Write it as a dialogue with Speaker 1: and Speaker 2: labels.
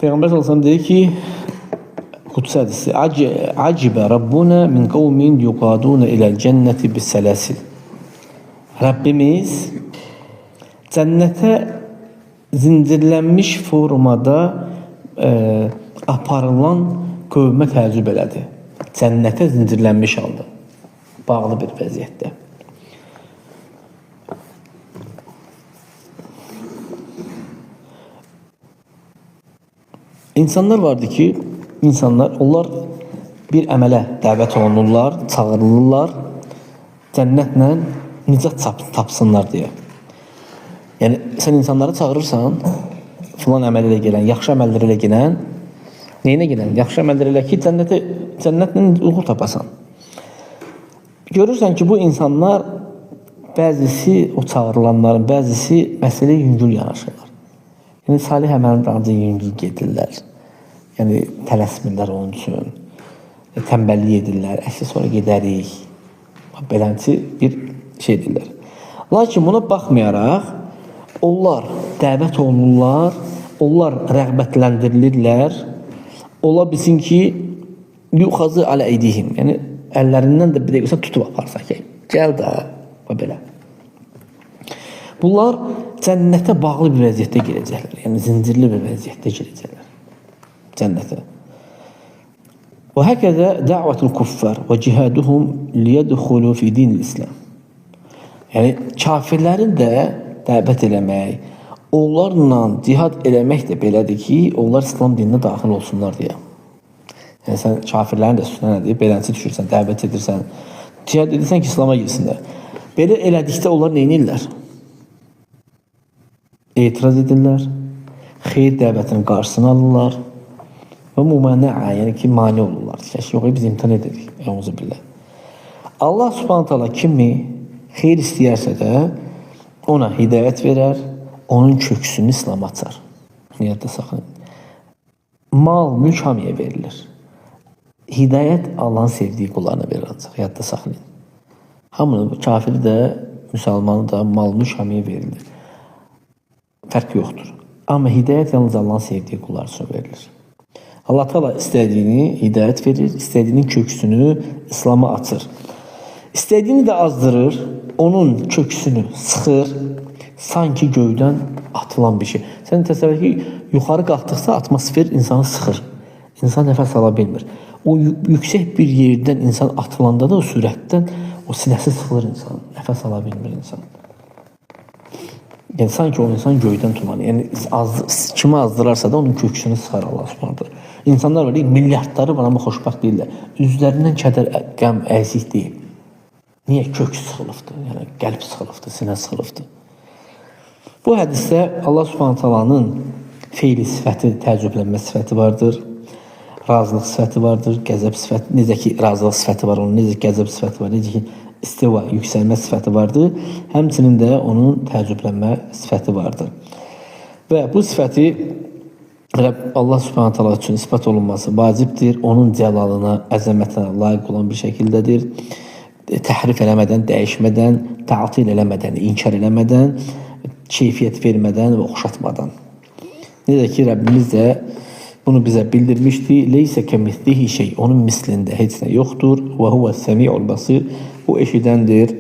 Speaker 1: Peyğəmbər sallallahu əleyhi və səlləm deyir ki, qudsi hədisi: "Acibə Rabbuna min qavmin yuqaduna iləl cənnəti bis-sələsil." Rəbbimiz cənnətə zincirlənmiş formada aparılan qövmə təəccüb elədi. Cənnətə zincirlənmiş halda, bağlı bir vəziyyətdə. İnsanlar vardı ki, insanlar, onlar bir əmələ dəvət olunurlar, çağırılırlar, cənnətlə nicat tapsınlar deyə. Yəni, sən insanları çağırırsan, filan əməl ilə gələn, yaxşı əməllər ilə gələn, neyinə gələn? Yaxşı əməllər elə ki, cənnətlə uğur tapasan. Görürsən ki, bu insanlar, bəzisi, o çağırılanların bəzisi məsələyə yüngül yanaşırlar. Yəni, salih əməlin dalınca yüngül gedirlər. Yəni, tələsmirlər onun üçün. Tənbəllik edirlər. Əşi, sonra gedərik. Beləncə bir şey edirlər. Lakin buna baxmayaraq, onlar dəvət olunurlar, onlar rəğbətlərdirilirlər. Ola bilsin ki, yuxazı alə eydihim. Yəni, əllərindən də bir dəqiqə tutub aparsa ki, gəl də, və belə. Bunlar cənnətə bağlı bir vəziyyətdə girəcəklər. Yəni, zincirli bir vəziyyətdə girəcəklər cənnətə. Və həkəzə dəvətul kuffar və cihaduhum liyədxulu fi dinil İslam. Yəni, kafirlərin də dəvət eləmək, onlarla cihad eləmək də belədir ki, onlar İslam dininə daxil olsunlar deyə. Yəni, sən kafirlərin də üstünə nədir? Beləncə düşürsən, dəvət edirsən, cihad edirsən ki, İslama girsinlər. Belə elədikdə onlar nə edirlər? Etiraz edirlər, xeyir dəvətinin qarşısını alırlar və mümanəə, yəni ki, mane olurlar. Yox, biz imtihan edirik. Əuzubillah. Allah Subhanahu taala kimi xeyir istəyərsə də ona hidayət verər, onun köksünü İslam açar. Yadda saxlayın. Mal, mülk hamıya verilir. Hidayət Allahın sevdiyi qullarına verir ancaq. Yadda saxlayın. Hamının, kafiri də, müsəlmanı da, mal, mülk hamıya verilir. Fərq yoxdur. Amma hidayət yalnız Allahın sevdiyi qullar üçün verilir. Allah Teala istədiyini hidayət verir, istədiyinin köksünü İslam'a açır. İstədiyini də azdırır, onun köksünü sıxır, sanki göydən atılan bir şey. Sən təsəvvür et ki, yuxarı qalxdıqsa atmosfer insanı sıxır. İnsan nəfəs ala bilmir. O yüksək bir yerdən insan atılanda da o sürətdən o sinəsi sıxılır insan, nəfəs ala bilmir insan. Yəni, sanki o insan göydən tumanı. Yəni, kimi azdırarsa da onun köksünü sıxar Allah Subhanahu taala. İnsanlar var, milyardları var, amma xoşbəxt deyirlər. Üzlərindən kədər, qəm, əzik deyil. Niyə? Kök sıxılıbdır, yəni qəlb sıxılıbdır, sinə sıxılıbdır. Bu hədisdə Allah Subhanahu taalanın feili sifəti, təəccüblənmə sifəti vardır. Razılıq sifəti vardır, qəzəb sifəti, necə ki razılıq sifəti var onun, necə ki qəzəb sifəti var, necə ki istiva, yüksəlmə sifəti vardır. Həmçinin də onun təəccüblənmə sifəti vardır. Və bu sifəti Allah Subhanahu taala üçün isbat olunması vacibdir. Onun cəlalına, əzəmətinə layiq olan bir şəkildədir. Təhrif eləmədən, dəyişmədən, tətil eləmədən, inkar eləmədən, keyfiyyət vermədən və oxşatmadan. Necə ki, Rəbbimiz də bunu bizə bildirmişdi. Leysə kəmislihi şey. Onun mislində heç nə yoxdur. Və huvəs-səmi'ul basir. O eşidəndir,